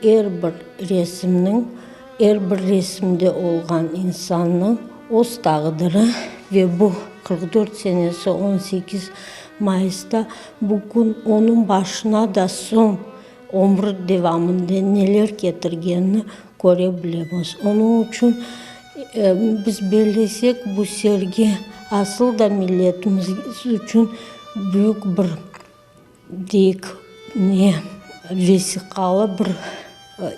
Er bir resimniñ, er bir resimde olğan insannıñ öz taqdiri ve bu 44 senesi 18 mayısta bu kün onıñ başına da soñ ömür devamında neler ketirgenini köre bilemiz. Onıñ içün biz bellesek, bu sergi asıl da milletimiz içün büyük bir Deyik, ne, vesiqalı bir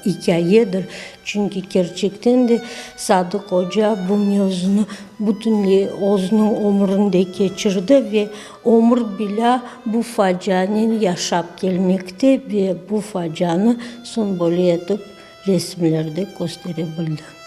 ikâyedir, çünki kerçekten de Sadıq oca bu mevzunı bütünley özüniñ ömründe keçirdi ve ömür bilâ bu facianen yaşap kelmekte ve bu facianı soñ böyle etip resimlerde köstere bildi.